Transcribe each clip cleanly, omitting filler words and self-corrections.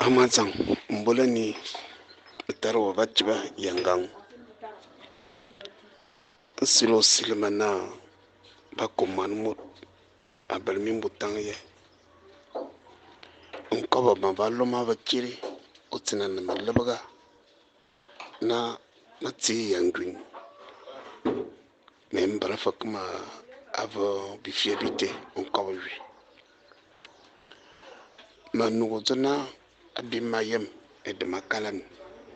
A moadzang, mbol ényi ô tare wa va tiba ya ngang. Nsili ô sili ma na ba kôm moan môt a bele mimbu tang yè? Nkobe me va lôm a ve kiri ô tsinane melepgha naa me tsir ya nguen. Me bera fe ke ma a ve bifiè bité nkobe wi. Ma nughe dzô naa abim ma yem éde ma kalane,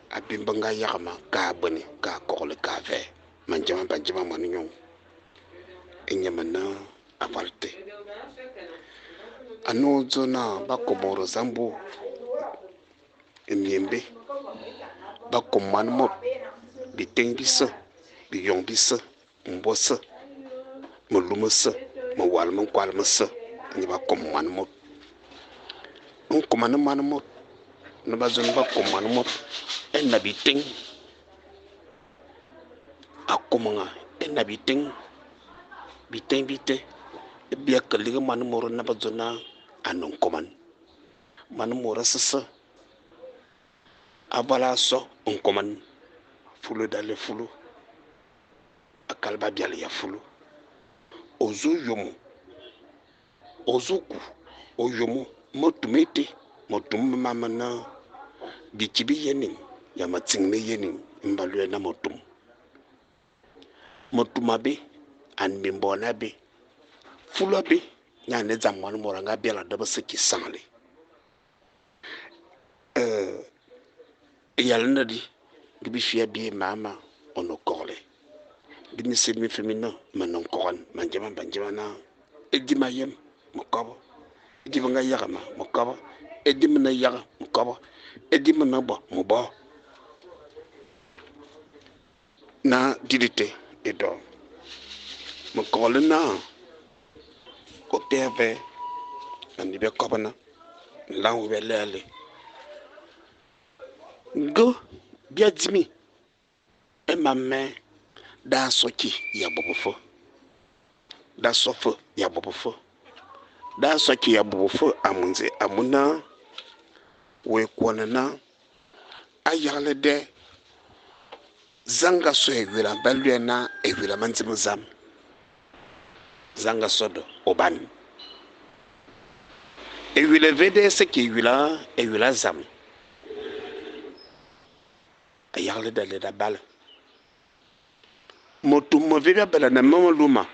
abim be nga yaghe ma kaa bone, kaa koghle, kaa vè, ma ndjima ba ndjima moan ñong, énye me ne aval té. Ane ô dzô naa ba kôm môr za mbu émiè mbé, ba kôm moan môt bitéñ bise, biyong bise, mbu ôse, melu mese, mewal me nkwal mese, énye ba kôm moan môt. Nkômane moan môt, nge ba dzô naa ba kôm moan môt é ne bitéñ, akômgha é ne bitéñ, bitéñ bité é bia ke lighi moan môr naa ba dzô naa a ne nkôman. Moan môr asese aval a so nkôman, fulu da lere fulu akal ba byale ya fulu. Ô zu yômô, ô zu ku ôyôm metum été, metum mema me ne bikî bi y'éning ya metsing me y'éning mba luè naa metum. Metum abé a ne mimboane abé. Fulu abé nye a ne é dzam moan môr a nga byale de be se ki sanghle. Éyalane di, nge bifiè bi ye mam ô ne koghle, nge minsili mife mi ne, me ne nkoghan ma ndjima ba ndjima naa édi ma yem me kobe, édi be nga yaghe ma me kobe, édi me ne yaghe me kobe, édi me ne bo me bo. Naa dili té é do. Me koghle naa ô tèè vé ane bia kobe naa nlang wi bia lè alé. Nge bia dzimi é mam mèè da so ki ya bo befe, da so fe ya bo befe, da so ki ya bo befe amu dzé? Amu naa wa ékôane naa ayeghle dè za nga so éwela ba luè naa éwela mendzim zam, za nga so de ôban. Éwela vé déé se ki éwela, éwela zam. Ayeghle da lere da bale. Metum mevé bia belane mo melu ma,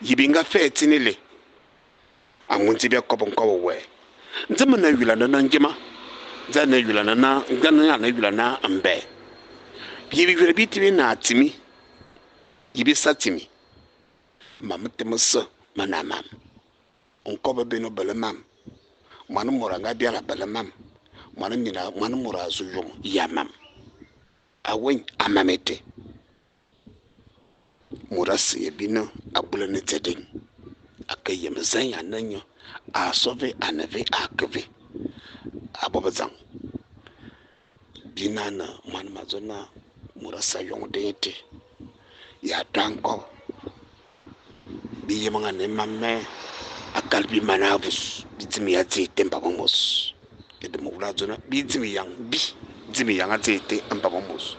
ye bi nga fèè tsini élé? Amu dzé bia kobe nkobe wèè? Nze me ne yulane naa ngema, nze a ne yulane naa, nze a ne yulane naa mbè. Ye biyule bité bi ne atsimi, ye bi se atsimi? Mam meté mese me ne mam. Nkobe ôben ô bele mam. Moan môr a nga byale a bele mam. Moan mina, moan môr a zu yôm ya mam. Awéñ a mam été. Môr ase ye bine a bulane dzé déñ. A ke yem zèñ a ne nye, a so vé, a ne vé, a ke vé. A bobedzang, bine ane moan ma dzô naa môr ase ayong dèñ été ya toa nkobe. Bi yemang ane é mam mèè akal bi mana avus, bi dzimi ya dzé été mbam ômôs. Éde me wula dzô naa bi dzimiyang bi dzimiyang a dzé été mbam ômôs.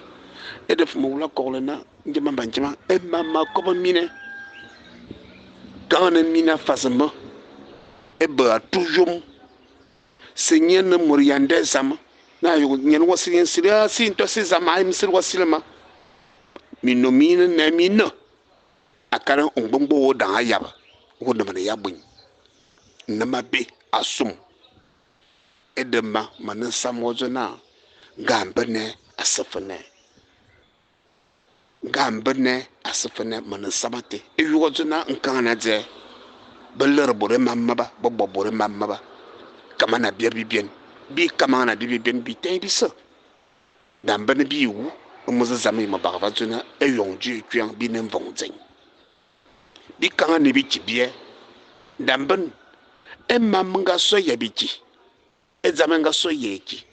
Éde fe me wula koghle naa ndjima ba ndjima é mam ma kobe mine, kanghane mine afas me, ébe a tu yôm, se nye ne môr ya nda zam, na ayokh nye wa sili nsili, ah, si nto si zam, a nsili wa sili ma. Minô mi ne nè mi ne, akal ngbongbo wo dang ayab, wo nemane ya buiñ. N'nem abé asum. Éde ma, ma ne nsam wa dzô naa, nge a mbe nè, a se fe nè. Nge a mbe nè, a se fe nè, ma ne nsam été. Éyong wa dzô naa, nkanghane dzè, be lere bôr é mam meba, be bo bôr é mam meba. Kamane bia bibièn, bi kamane bia bibièn bitéñ bise. Da mbene bi wu, é môs zam ye mebakh va dzô naa, éyong dzi ékuiñ bi ne mvong dzèñ. Bi kanghane bikî biè, da mben é mam me nga so ya bikî, é dzam é nga so ya ékî,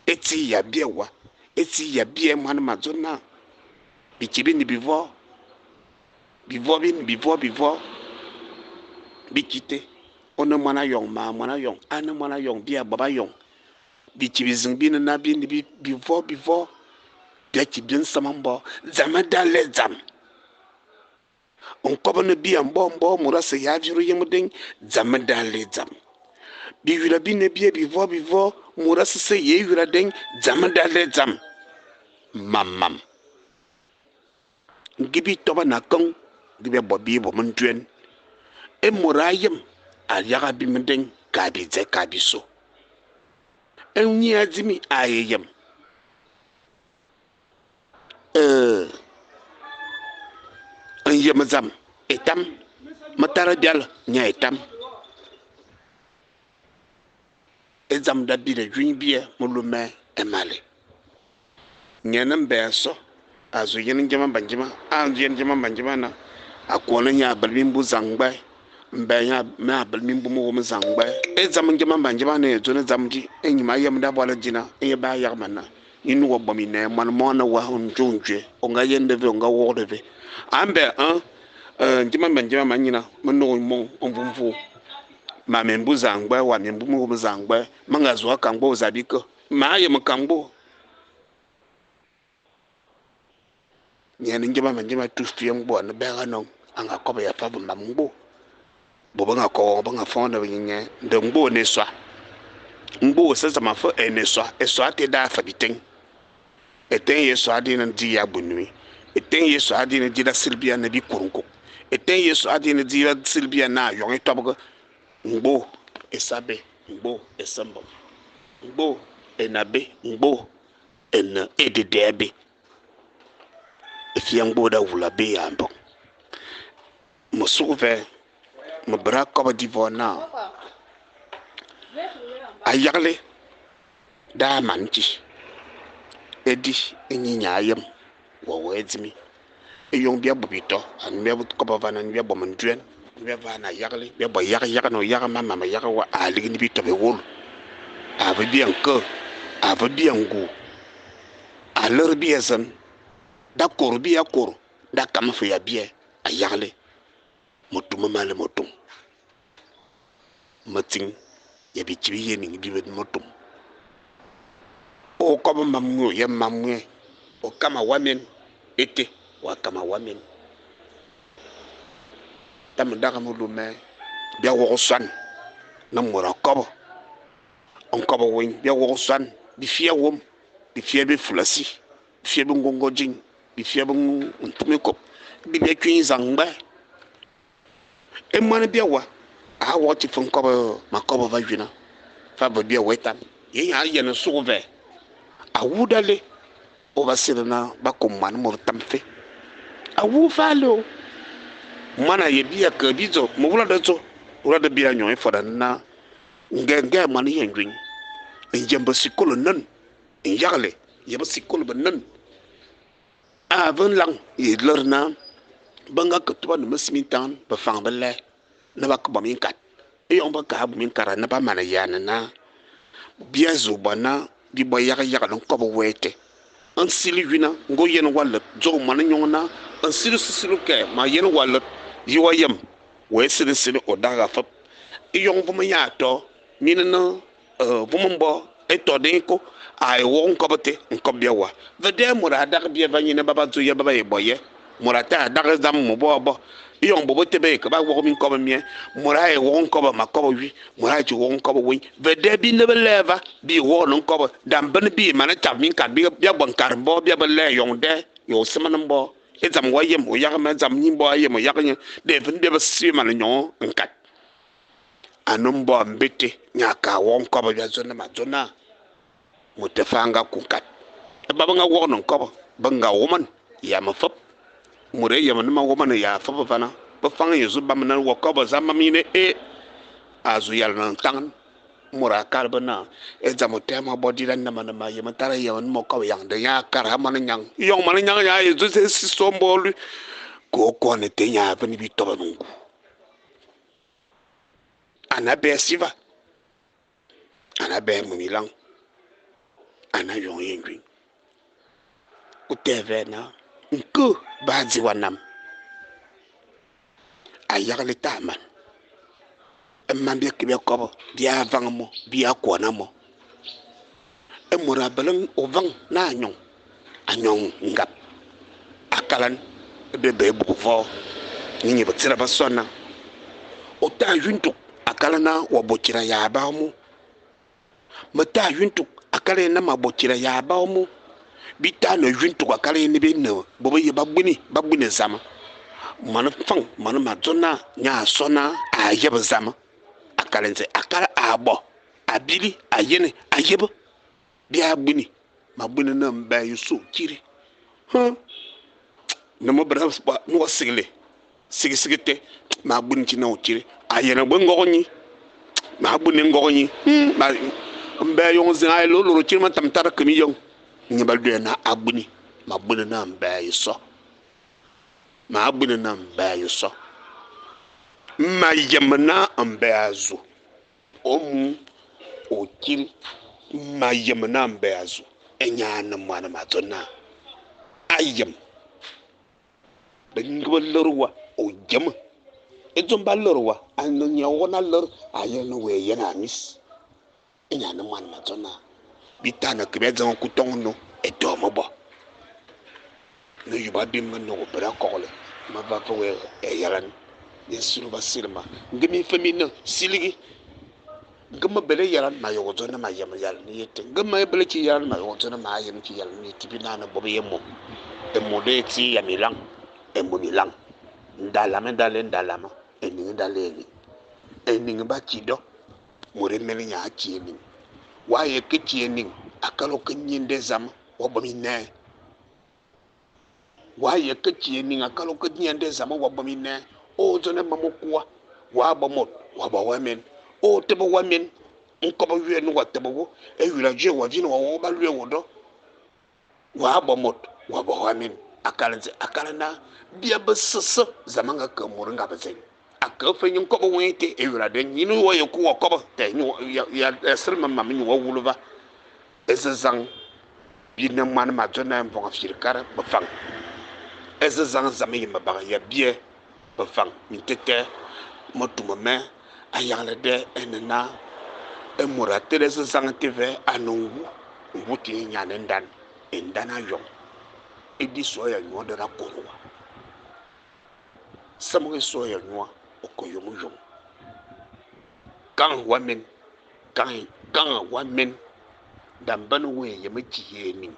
é tsi ya biè wa, é tsi ya biè moan ma dzô naa, bikî bi ne bivôô, bivôô bi ne bivôô bivôô, bikî té, ô ne moan ayong, ma moan ayong, a ne moan ayong, bia bob ayong. Bikî bizing bi ne na bi ne bivô bivô bia ki bi nsama mbô dzam da le dzam. Nkobe ne bia mbô mbô môr ase ya viro yem dèñ dzam da le dzam. Biyula bi ne bia bivô bivô môr asese ye yula dèñ dzam da le dzam. Mam mam. Nge bi toba na kong nge bia bo bi bo menduen. É môr a yem a yaga bi mendèñ ka bi dze ka bi so. Nyi a dzimi a ye yem. Nyem dzam étam metara bial nya étam. É dzam da bira juin bia mulume emale. Nyene mbe aso azu yen njema banjima anzu yen njema banjima na akona nya balmi mbu zangba mbe nya ma balmi mbu mo mo zangba é dzam njema banjima ne zo ne dzam di enyima yem da bola dina e ba yagmana inu wo bomi ne mon mona wa njonje onga yende ve onga wode ve ambe an njema banjima manyina mo mo omvumvu ma membu zangba wa membu mo zangba manga zo kangbo zabiko ma yem kangbo nyene njema banjima tu fie ngbo ne bega no anga koba ya fa ba mbo bo ba ngako ba ngafonda binye de ngbo ne swa ngbo se zama fo ene swa e swa te da fa biteng eten ye swa di na di ya bunui eten ye swa di na di da silbia na bi kurunko eten ye swa di na di da silbia na yon e tobgo ngbo e sabe ngbo e sambo ngbo e nabe ngbo en e de debe e fi ngbo da wula be ya mbo mo suve mo bra koba di vona a yagle da manti edi enyinya yem wo wo edzimi eyong bia bobito an bia but koba vana bia bo mnduen bia vana yagle bia bo yag yag no yag mama ma yag wa a ligi ni bito be wol a ve bien ke a ve bien ngu a leur bien zen da kor bia kor da kam fe ya bia a yagle motuma male motum mating ya bichibi yeni bi be motum o koba mamwe ya mamwe o kama wamen ete wa kama wamen tam daga mulume bia wo san na mora koba on koba win bia wo san bi fia wom bi fia be fulasi bi fia be ngongo jin bi fia be ntume ko bi bia twin zangba e mwana bia wa a wo ti fun koba ma koba va jina fa bo bia wetam ye ya ye no suve a wudale o ba sirna ba ko man mo tamfe a wu falo mana ye bia ka bizo mo wula de zo wula de bia nyon foda na nge nge man ye ndwin njemba sikolo nan nyagle ye ba sikolo ba nan a van lang ye lorna banga ka tuba no masmitan ba fang ba le na ba ko min kat e yon ba ka bu min kara na ba mana ya na bia zo bana bi bo yaga yaga no ko bo wete an sili wina ngo yen wala zo man nyona an sili sili ke ma yen wala yiwa yem we sili sili o daga fa e yon bu ma to min na bu mbo e to den ko ay wo nko bote nko bia wa ve de mura daga bia va nyina baba zo ye baba ye boye mura ta daga zam mo bo bo yon bobo tebe ka ba wo mi ko mi mura e wo nko ba makobo wi mura ji wo nko ba wi ve de bi ne leva bi wo no nko ba dam ben bi mana ta min ka bi bia bon kar bo bia ba le yon de yo sema mbo e zam wa yem o ya ma zam ni bo yem o ya ni de ven de ba si mana nyon nkat anom bo mbete nya ka wo nko ba bia zona ma zona mutefanga kunkat ba ba nga wo no nko ba ba nga wo man ya ma fop mure ya man ma wo man ya fa fa na ba fanga yezu ba man wo ko ba zama mi ne e azu yal nan tan mura kar ba na e zamu tema bodi dan na man ma ye man tara ya man mo ko yang de ya kar ha man nyang yong man nyang ya yezu se si sombolu ko ko ne te nya ba ni bi to ba nungu ana be siva ana be mu milan ana yon yengwi o teve na nko ba di wanam a yagle taman man bi ke ko bi avang mo bi akona mo É môr a bele ôvañ naa a ñong, a ñong ngap akalan ébe be-ébuk vôô, ñe betsira ba soan. Ô taa yu ntukh akal naa wa bo tsira ya abakh mu. Me taa yu ntukh akal ye naa ma bo tsira ya abakh mu. Bi taa ne yu ntukh akal ye naa bi ne bo beyebe ba buini, ba buini zame. Moan fang, moan ma dzô naa ña a so naa a yebe zame akal ndze, akal a bo, a bili, a yene, a yebe. Bia buini, ma buini naa mbè ye so ôkiri. Hum! Ne me bera wa sighle, sighi-sighi té, ma buini ki naa ôkiri. A yiène bo éngôkh ñi, ma buini éngôkh ñi. Hum! Ma, mbè éyong ézing a ye lôr ôkiri ma tam tare ke meyong. Ñe ba luè naa a buini, ma buini naa mbè ye so. Ma buini naa mbè ye so. Ma yem naa mbè a zu. Ômu ôkiri, ma yem naa mbè a zu. Éñe a ne moan ma dzô naa a yem. Be nge be lere wa, ô yem. É dzôm ba lere wa, a ne ñe wône a lere, a yiène wéé yen a mis. Éñe a ne moan ma dzô naa bi tane ke bia dzeng ôkutong ônu étô mebo. Ne yube abim me ne wô bera koghle, ma va ve wé éyalane ye nsili ba sili ma. Nge mi fe mi ne silighi, nge me bele éyalane, ma ye wô dzô naa ma yem yalane ye été. Nge méé bele ki éyalane, ma ye wô dzô naa maa yem ki yalane ye été. Bi ne ane bôr be y'émo. Émo déé tsii ya minlang, émo minlang. Ndalame da lé ndalame, éning da lé éning. Éning ba tsi do, môr émién ña a tsi éning. Wa ye ke tsi éning akal ô ke ñi nde zame wa bo minèè. Wa ye ke tsi éning akal ô ke ñi nde zame wa bo minèè. Ô dzô ne mam ôkua, wa bo môt, wa bo wamién. Ô tebe wamién, nkobe wiè ne wa tebe wô, éyula djiè wa vine wa wokh ba luè wô do. Wa bo môt, wa bo wamién. Akal nze, akal naa, bia besese zame a nga ke môr ngap dzèñ. A ke fe nye nkobe wèñ été, éyôla dèñ, ñi wa ye ku wa kobe, te ñi wa, ya, ya sili mam ma ñi wa wulu va. Ézezang bi ne moan ma dzô naa mvong afir kar befang. Ézezang Nzame ye mebakh ya biè befang mintetè metum mè, ayeghle dè é ne naa, é môr a tele ézezang té vè a ne nwu, nwu té ñe a ne ndan, éndan ayong. Édi soo ya nyô da da kôrô wa. Semghe soo ya nyô ô ke yôm ayong. Kang wamién, kang, kang wamién, ndamben wéé yem tsi ye éning,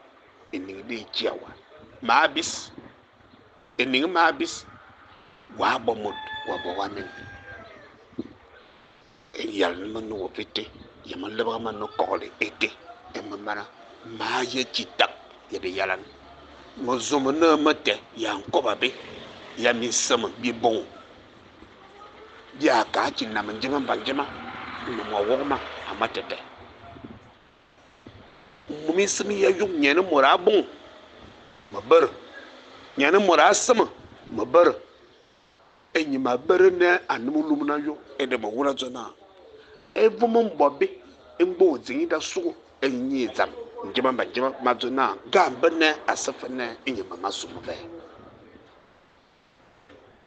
éning déé tsia wa. Maa bis, éning maa bis, wa bo môt, wa bo wamién. Éyalane me ne wô été, ye melepgha me ne koghle été, é me mana maa ye tsi tak ya biyalane. Me zôme naa me te ya nkobe abé, ya minsem bibong. Bia kaa ki nam ndzima mba ndzima, n'nôm wa wokh ma a ma tete. Mo minsem ya ayong niène môr a bong, me bere. Niène môr a seme, me bere. Ényi ma bere nèè a ne melu me ne ayô, éde me wula dzô naa, é vôm mbo abé, é mboo dzéñ da sughu, ényi dzam ndzima mba ndzima ma dzô naa, nga mbe nèè a se fe nèè, ényi ma ma sum vè.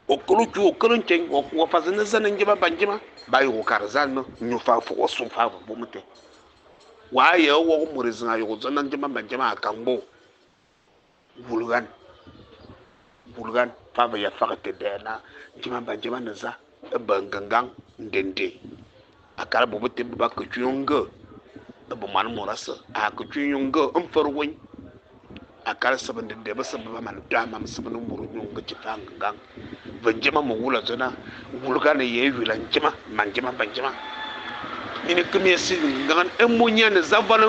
Okele ku okele ntseng, wa fas ne zane ndzima mba ndzima, ba ye wô kare za ne, nyu fa fe wa sum fa ve vôm té. Wa ye wokh môr ézing a ye wô dzô naa ndzima mba ndzima a kang mboo. Wulghan, wulghan, fa ve ya fakh té dèè naa ndzima mba ndzima ne za, ébe ngengang ndende. Akal bôt beté be ba ke kuiñ nge, ébe moan môr ase, a ke kuiñ nge mfer wéñ. Akal sebe ndende bese be ba mane toa mam sebe ne môr nyu nge ki fa ngengang. Ve ndzima me wula dzô naa, wulghan ye éyula ndzima, ma ndzima mba ndzima. Mine ke mia sili ngengang é mô ñi ane za aval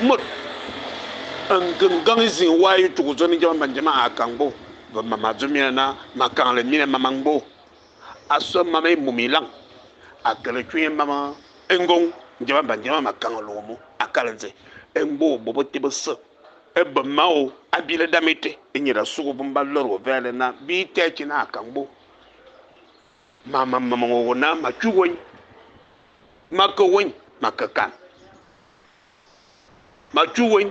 môt. Ngengang ézing wa ye tugha dzô ne ndzima mba ndzima a kang bo. Ve mam ma dzô mina naa, ma kanghle mina mam a mboo. A so mam é môm élang, a kele kuiñ é mam éngông, ndzima mba ndzima ma kanghle wô mo. Akal ndze, é mboo bôt beté bese, ébe ma wô, a bile dam été, énye da sughu vôm ba lôr wô vèè naa, bi tè ki naa a kang bo. Ma ma ma wô naa ma ku wéñ, ma ke wéñ, ma ke kan. Ma ku wéñ,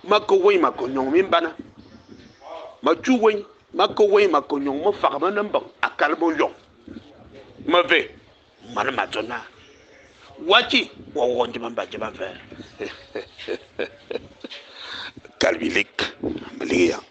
ma ke wéñ, ma ke ñong mimbana. Ma ku wéñ, ma ke wéñ, ma ke ñong mefakh me ne mbeng, akal moyong. Me ve, moan ma dzô naa, Wa ki wa wôkh ndima mba dzeba vè. Kal bilik, me lighiyang.